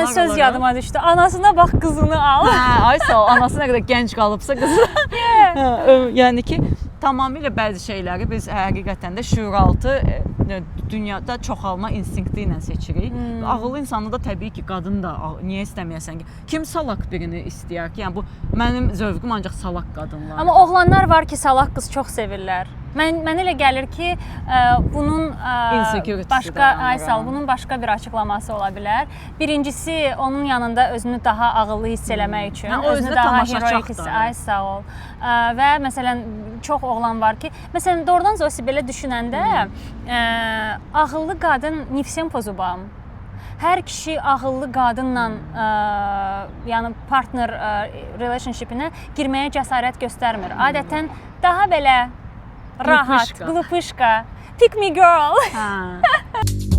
dənə söz olaraq- yadıma düşdü. Anasına bax, qızını al. Hə, ay sağ ol. Anası nə qədər gənc qalıbsa qızı. Hə, yəni ki, tamamilə bəzi şeyləri biz həqiqətən də şüuraltı dünyada çoxalma instinkti ilə seçirik. Ağıllı insanı da təbii ki, qadın da niyə istəməyəsən ki? Kim salaq birini istəyər ki? Yəni bu mənim zövqüm ancaq salaq qadınlar. Amma oğlanlar var ki, salaq qız çox sevirlər. Mənə elə gəlir ki, bunun Insecurity başqa dayanır, ay sağ ol, ha. bunun başqa bir açıqlaması ola bilər. Birincisi, onun yanında özünü daha ağıllı hiss eləmək üçün, Hə, o özünü özünə daha tamaşaçaq heroik hiss. da. Ay sağ ol. Və məsələn çox oğlan var ki, məsələn doğrudan Zosi belə düşünəndə ağıllı qadın не всем по зубам. Hər kişi ağıllı qadınla yəni partner relationship-inə girməyə cəsarət göstərmir. Adətən daha belə rahat, Glupışka. Glupışka, pick me girl. Hə.